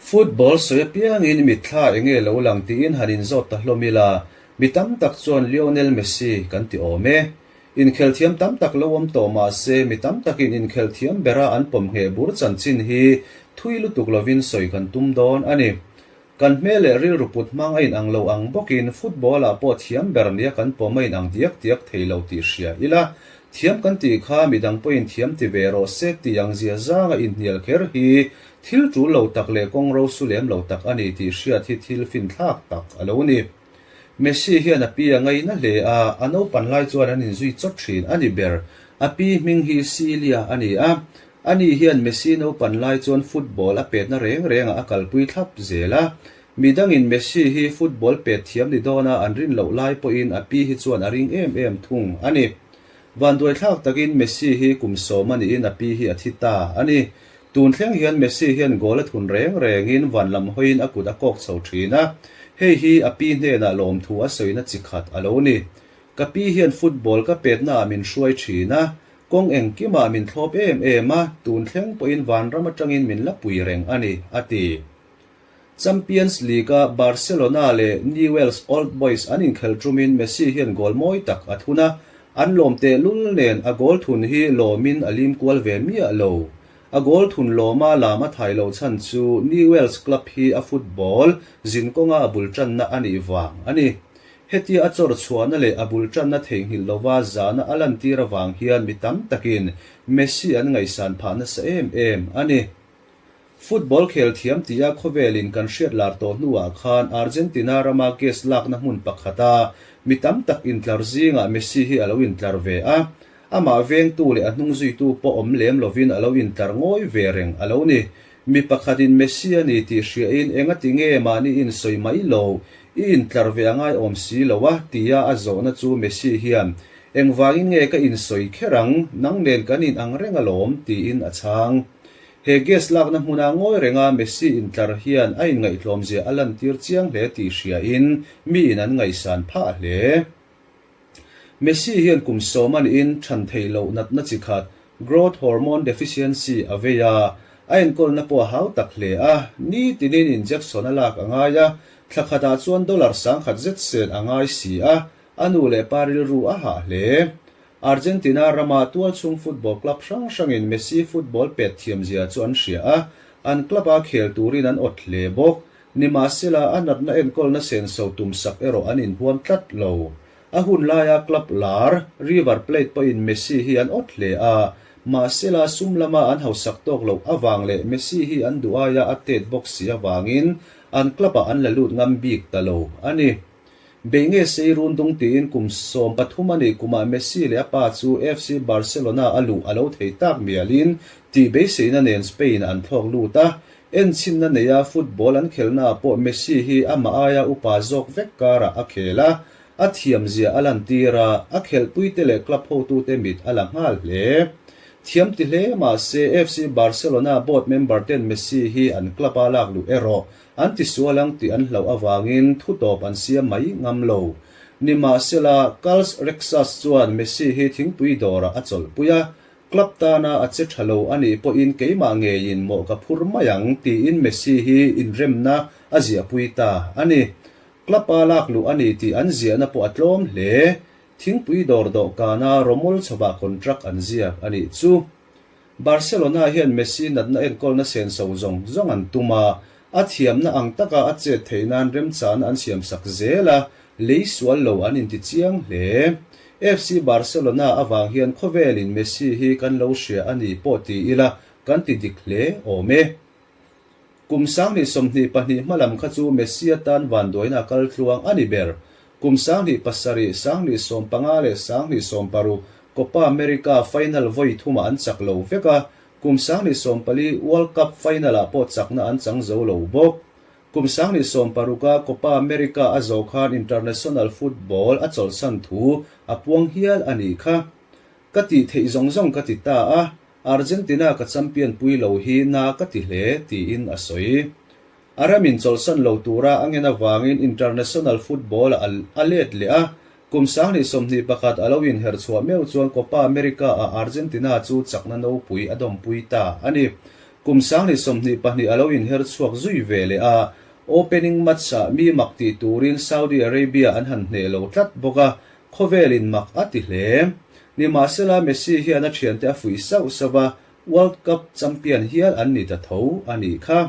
Football sawi apiangin mitthla enge lo lang tiin han inzawt ta hlawm ila, mi tam tak chuan Lionel Messi kan ti awm e. Inkhelh thiam tam tak lo awm tawh mah se, mi tam takin inkhelh thiam bera an pawm ngheh bur chanchin hi thui lutuk lovin sawi kan tum dawn a ni. Kan hmel leh rilru put hmang a inang lo ang bawkin football-ah pawh thiam ber nia kan pawm a inang diak diak thei lo tih hria ila, thiam kan tih kha midang pawhin thiam ti ve rawh se tih ang zia zanga inhnial kher hi thil tul lo tak leh kawng ro su lem lo tak a ni tih hriat hi thil finthlak tak a lo ni. Messi hian a pi a ngaina hle a, a naupan lai chuan an inzui chawt thin a ni ber. A pi hming hi Celia a ni a, Ani hian Messi naupan lai chuan football a petna reng rengah a kalpui thlap zel a. Midangin Messi hi football pet thiam ni dawna an rin loh lai pawhin a pi hi chuan a ring em em thung a ni. Vanduaithlak takin Messi hi kum sawm a niin a pi hi a thi ta a ni. Tun thleng hian Messi hian goal a thun reng rengin van lam hawiin a kut a kawk chho thin a, hei hi a pi hnenah lawmthu a sawina chi khat a lo ni. Ka pi hian football ka petnaah min hruai thin a, Kawng engkimah min thlawp em em a, tun thleng pawhin vanram atangin min la pui reng a ni, a ti. Champions League-a Barcelona leh Newell's Old Boys an inkhelh ṭumin Messi hian goal mawi tak a thun a, an lawm tehlul nen a goal thun hi lawmin a lim kual ve miah lo. A goal thun lawma lam a thai loh chhan chu Newell's club hi a football zinkawnga a bul ṭanna a nih vang a ni. Hetia a chawr chhuahna leh a bul tanna theihnghilh lova zahna a lantir avang hian mi tam takin Messi an ngaihsan phah nasa em em a ni. Football khel thiam tia khawvelin kan hriat lar tawh hnuah khan Argentina rama gas lakna hmun pakhata mi tam tak intlar zingah Messi hi a lo intlar ve a, amah vengtu leh a hnungzuitu pawh awm lem lovin a lo intlar ngawi ve reng a lo ni. Mi pakhatin Messi a ni tih hriain engati nge mahni insawi mai lo, i intlar ve a ngaiawm si lo a, tia a zawhna chu Messi hian, Engvangin nge ka insawi kher ang, nang nen kan in ang reng alawm, tiin a chhang. He gas lakna hmuna ngawi renga Messi intlar hian a inngaihtlawmzia a lantir chiang hle tih hriain miin an ngaihsan phah hle. Messi hian kum sawm a niin than theih loh natna chi khat, growth hormone deficiency, a vei a, a enkawlna pawh a hau tak hle a, nitinin injection a lak a ngai a, thla khatah chuan dollar 10,000 zet sen a ngai si a, a nu leh pa rilru a hah hle. Argentina rama tualchhung football club hrang hrangin Messi football pet thiamzia chu an hria a, an club-a khel turin an awt hle bawk. Nimahsela, a natna enkawlna senso tumsak erawh an inhuam tlat lo. A hun laia club lar, River Plate pawhin Messi hi an awt hle a, mahsela sum lama an hausak tawk loh avang leh Messi hi an duh aia a tet bawk si avangin an club-ah an la lut ngam bik ta lo a ni. Bei nge sei run dung tiin kum 13 a nih kumah Messi leh a pa chu FC Barcelona a luh a lo thei tak mialin tih beiseina nen Spain an thlawk lut a, Enchhinna neia football an khelhnaah pawh Messi hi amah aia upa zawk vek karah a khel a, a thiamzia a lantir a, a khelhpuite leh club hotute mit a la nghal hle. Thiam ti hle mah se FC Barcelona board member ten Messi hi an club-a lak luh erawh an tisual ang tih an hlauh avangin thutawp an siam mai ngam lo. Nimahsela, Carles Rexach chuan Messi hi thingpui dawrah a chawlhpui a, Club tana a che tha lo a nih pawhin keimah ngeiin mawh ka phur mai ang tiin Messi hi inremna a ziahpui ta a ni. Club-a lak luh a ni tih an ziahna pawh a tlawm hle. Thingpui dawr dawhkana rawmawl chawah contract an ziak a nih chu. Barcelona hian Messi natna enkawlna senso zawng zawng an tum a, a thiamna ang taka a chet theih nan remchana an siamsak zel a, lei sual lo an inti chiang hle. FC Barcelona avang hian khawvelin Messi hi kan lo hria a ni pawh ti ila kan ti dik hle awm e. Kum 2022 hma lam kha chu Messi atan vanduaina a kal tluang a ni ber. Kum 2007, 2015 leh 2016 Copa America final vawi thumah an chak lo vek a, kum 2014 World Cup final-ah pawh chakna an chang zo lo bawk. Kum 2016 a Copa America a zo khan international football a chawlhsan thu a puang hial a nih kha. Ka tih theih zawng zawng ka ti ta a, Argentina ka champion pui lo hi na ka ti hle, tiin a sawi. A ramin chawlhsan lo tura a ngen avangin international football a a let leh a, kum 2021 a lo inher chhuah meuh chuan Copa America-ah Argentina chu chakna nopui a dawmpui ta a ni. Kum 2022 a lo inher chhuak zui ve leh a, opening match-ah mi mak tih turin Saudi Arabia an han hneh lo tlat bawk a, khawvelin mak a ti hle. Nimahsela Messi hian a thiante a fuih sauh sauh a, World Cup champion hial an ni ta tho a nih kha.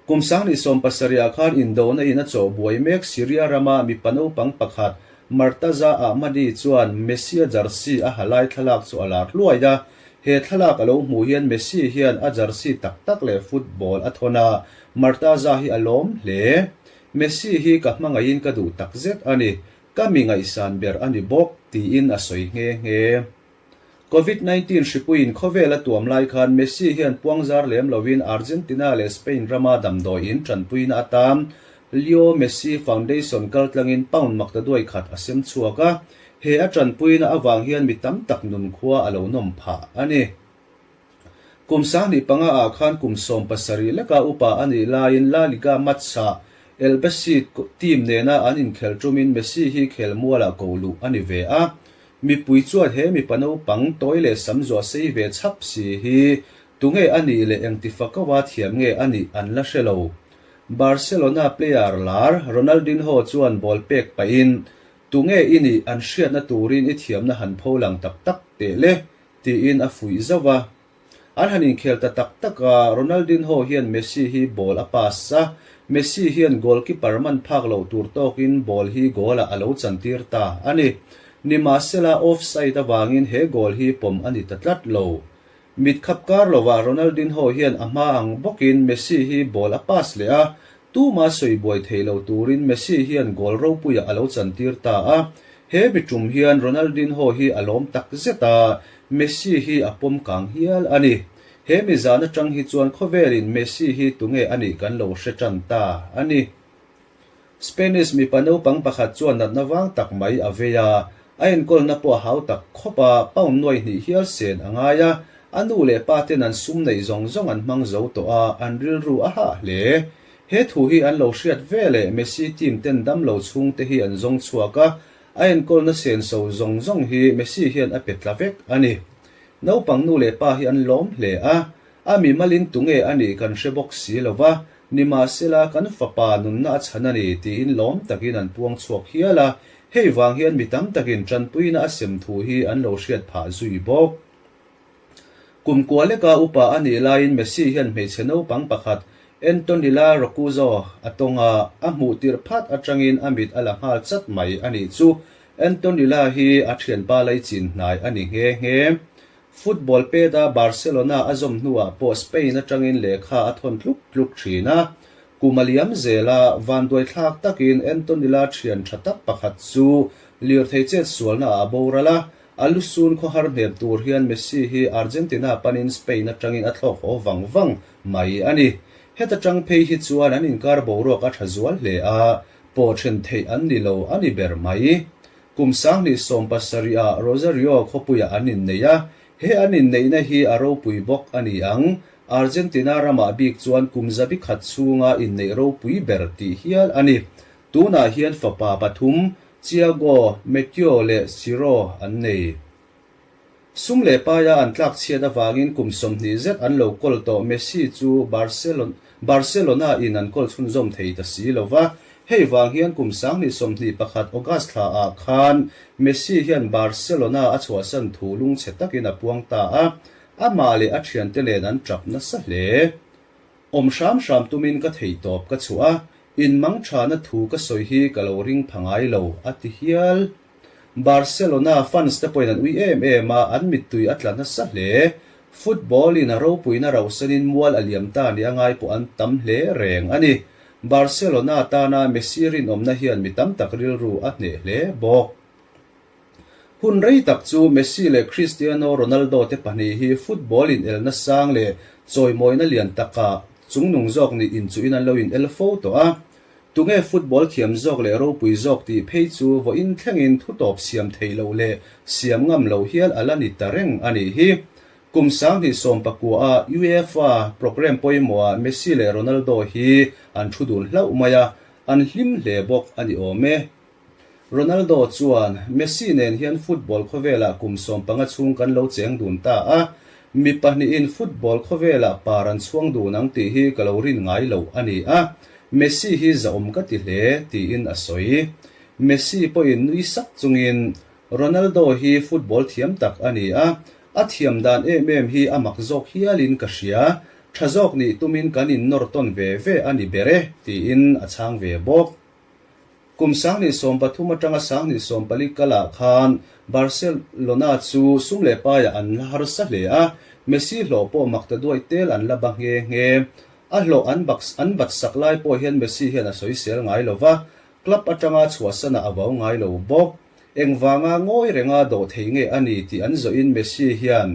Kum 2017 ah khan indona in a chawh buai mek Syria rama mipa naupang pakhat Martaza Ahmadi chuan Messi-a jersey a ha lai thlalak chu a lar hluai a. He thlalak a lo hmuh hian Messi hian a jersey tak tak leh football a thawn a, Martaza hi a lawm hle. Messi hi ka hmangaihin ka duh takzet a ni, ka mi ngaihsan ber a ni bawk, tiin a sawi nghe nghe. Covid 19 hripuiin khawvel a tuam lai khan Messi hian puangzar lem loin Argentina leh Spain rama damdawiin tanpuina atan Leo Messi Foundation kaltlangin pound maktaduai khat a sem chhuak a, he a tanpuina avang hian mi tam tak nunkhua a lo nawm phah a ni. Kum 25 ah khan kum 17 leka upa a nih laiin La Liga match-ah Albacete team nena an inkhelh tumin Messi hi khelmualah ko luh a ni ve a, Mipui chuan he mipa naupang tawi leh sam zuah sei ve chhap si hi tunge a nih leh engti fakawa thiam nge a nih an la hre lo. Barcelona player lar Ronaldinho chuan ball pek pahin, Tunge i nih an hriatna turin i thiamna han pho lang tak tak teh le, tiin a fuih zauh a. An han inkhel ta tak tak a, Ronaldinho hian Messi hi ball a pass a, Messi hian goalkeeper man phak loh tur tawkin ball hi goal-ah a lo chantir ta a ni. Nimahsela offside avangin he goal hi pawm a ni ta tlat lo. Mit khap kar lovah Ronaldinho hian a hma ang bawkin Messi hi ball a pass leh a, Tuma sawi buai thei lo turin Messi hian goal ropuiah a lo chantir ta a, he mi tum hian Ronaldinho hi a lawm tak zet a, Messi hi a pawm kang hial a ni. He mi zan atang hi chuan khawvelin Messi hi tunge a nih kan lo hre tan ta a ni. Spanish mipa naupang pakhat chuan natna vang tak mai a vei a, a enkawlna pawh a hau tak khawp a, pound nuai hnih hial sen a ngai a, A nu leh pa ten an sum neih zawng zawng an hmang zo tawh a, an rilru a hah hle. He thu hi an lo hriat ve leh Messi team ten damlo chhung te hi an zawng chhuak a, a enkawlna senso zawng zawng hi Messi hian a pe tla vek a ni. Naupang nu leh pa hi an lawm hle a, a mimalin tunge a nih kan hre bawk si lo va, nimahsela kan fapa nunna a chhan a ni tiin lawm takin an puang chhuak hial a, hei vang hian mi tam takin tanpuina a sem thu hi an lo hriat phah zui bawk. Kum kua leka upa a nih laiin Messi hian hmeichhe naupang pakhat Antonella Roccuzzo a tawng a, a hmuh tirh phat atangin a mit a la nghal chat mai a nih chu. Antonella hi a thianpa laichin hnai a ni nghe nghe. Football pet-a Barcelona a zawm hnuah pawh Spain atangin lehkha a thawn tluk tluk thin a. Kum a liam zel a, vanduaithlak takin Antonella thian tha tak pakhat chu lirthei chetsualnaah a boral a, A lusun khawhar hnem tur hian Messi hi Argentina panin Spain atangin a thlawk haw vang vang mai a ni. Heta tang phei hi chuan an inkar boruak a tha zual hle a, pawh then theih an ni lo a ni ber mai. Kum 2017 ah Rosario khawpuiah an inneih a, he an inneihna hi a ropui bawk a ni ang. Argentina ramah bik chuan kum zabi khat chhunga inneih ropui ber tih hial a ni. Tunah hian fapa pathum Thiago, Mateo leh Ciro an nei. Sum leh paia an tlak chhiat avangin kum 20 zet an lo kawl tawh Messi chu Barcelona in an kawl chhunzawm thei ta si lo va, hei vang hian kum 2021 August thla ah khan Messi hian Barcelona a chhuahsan thu lungchhe takin a puang ta a, amah leh a thiante nen an tap nasa hle. Awm hram hram tumin ka thei tawp ka chhuah a, in mang thana thu ka sawi hi ka lo ring pha ngai lo, a ti hial. Barcelona fans te pawhin an ui em em a, an mittui a tla nasa hle. Football in a ropuina rauhsanin mual a liam ta nia ngai pawh an tam hle reng a ni. Barcelona tana Messi rinawmna hian mi tam tak rilru a hneh hle bawk. Hun rei tak chu Messi leh Cristiano Ronaldo te pahnih hi football inelna sang leh chawimawina lian takah chungnung zawk nih inchuhin an lo inel fo tawh a. Tunge football thiam zawk leh ropui zawk tih phei chu vawiin thlengin thutawp siam theih loh leh siam ngam loh hial a la ni ta reng a nih hi. Kum 2019 a UEFA programme pawimawhah Messi leh Ronaldo hi an thu dun hlauh mai a, an hlim hle bawk a ni awm e. Ronaldo chuan, Messi nen hian football khawvelah kum 15 chhung kan lo cheng dun ta a. Mi pahnihin football khawvelah par an chhuang dun ang tih hi ka lo rin ngai loh a ni a, Messi hi zahawm ka ti hle, tiin a sawi. Messi pawhin nui sak chungin, Ronaldo hi football thiam tak a ni a, a thiam dan em em hi a mak zawk hialin ka hria, tha zawk nih tumin kan innawr tawn ve ve a ni ber e, tiin a chhang ve bawk. Kum 2013 atanga 2014 kalah khan Barcelona chu sum leh paiah an la harsa hle a, Messi hlawh pawh makta duai tel an la ba nghe nghe. A hlawh an bak an bat sak lai pawh hian Messi hian a sawisel ngai lo va, club atanga chhuahsanah a vau ngai lo bawk. Engvanga ngawi renga dawh thei nge a ni tih an zawhin Messi hian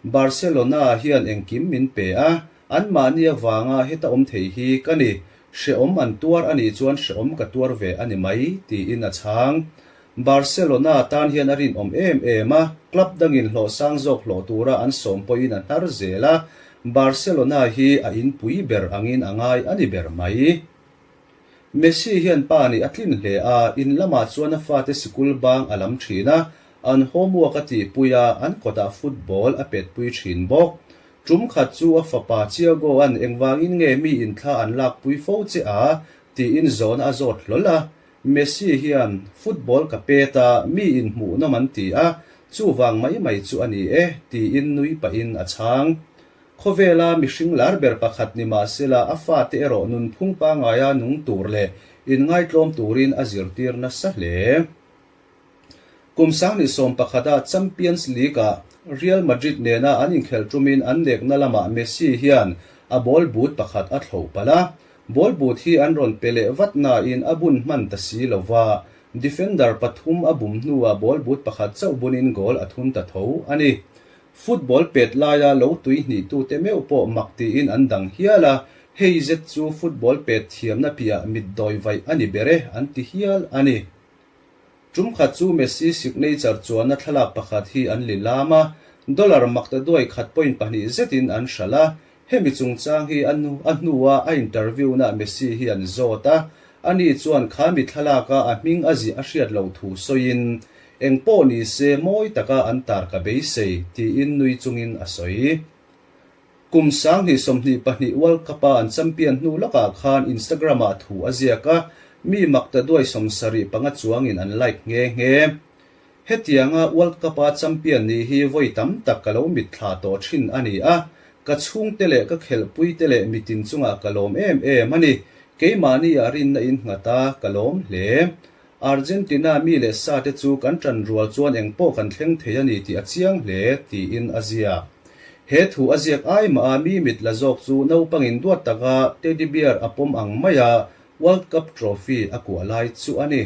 Barcelona hian engkim min pe a, anmahni avanga heta awm thei hi ka ni. Hrehawm an tuar a nih chuan hrehawm ka tuar ve a ni mai, tiin a chhang. Barcelona tan hian a rinawm em em a, club dangin hlawh sang zawk hlawh tura an sawm pawhin a hnar zel a, Barcelona hi a inpui ber angin a ngai a ni ber mai. Messi hian pa nih a tlin hle a, in lamah chuan a fate sikul bang a lam thin a, an homework a tihpui a, an kawtah football a petpui thin bawk. Tum khat chu a fapa Thiago-a'n engvangin nge mi in thla an lakpui fo che a? tiin zawhna a zawt hlawl a. Messi hian, Football ka pet a, mi in hmuhnawm an ti a, chuvang mai mai chu a ni e, tiin nui pahin a chhang. Khawvela mihring lar ber pakhat ni mahsela a fate erawh nunphung pangaia nung tur leh inngaitlawm turin a zirtir nasa hle. Kum 2011 a Champions League-ah Real Madrid nena an inkhelh tumin an nekna lamah Messi hian a ball boot pakhat a thloh palh a. Ball boot hi an rawn pe leh vat nain a bun hman ta si lova, defender pathum a bum hnuah ball boot pakhat chauh bunin goal a thun ta tho a ni. Football pet laia lo tui hnihtute meuh pawh mak tiin an dang hial a, hei zet chu football pet thiamna piah mitdawi vaih a ni ber e an ti hial a ni. Tum khat chu Messi signature chuanna thlalak pakhat hi an li lam a, dollar makta duai khat point pahnih zetin an hralh a, hemi chungchang hi a a hnua a interview-na Messi hi an zawt a, ani chuan kha mi thlalaka a hming a ziah a hriat loh thu sawiin, Eng pawh ni se mawi taka an tar ka beisei, tiin nui chungin a sawi. Kum 2022 World Cup-a an champion hnu lawkah khan Instagram-ah thu a ziak a, mi makta duai 75 chuangin an like nghe nghe. Hetianga World Cup-a champion nih hi vawi tam tak ka lo mitthla tawh thin a ni a, ka chhungte leh ka khelhpuite leh mitin chungah ka lawm em em a ni. Keimahni-ah rinna in nghat a, ka lawm hle. Argentina mi leh sa te chu kan ṭan rual chuan eng pawh kan thleng thei a ni tih a chiang hle, tiin a ziak. He thu a ziak ai mah a mi mit la zawk chu naupangin duat taka teddy bear a pawm ang maia World Cup trophy a kuah lai chu a ni.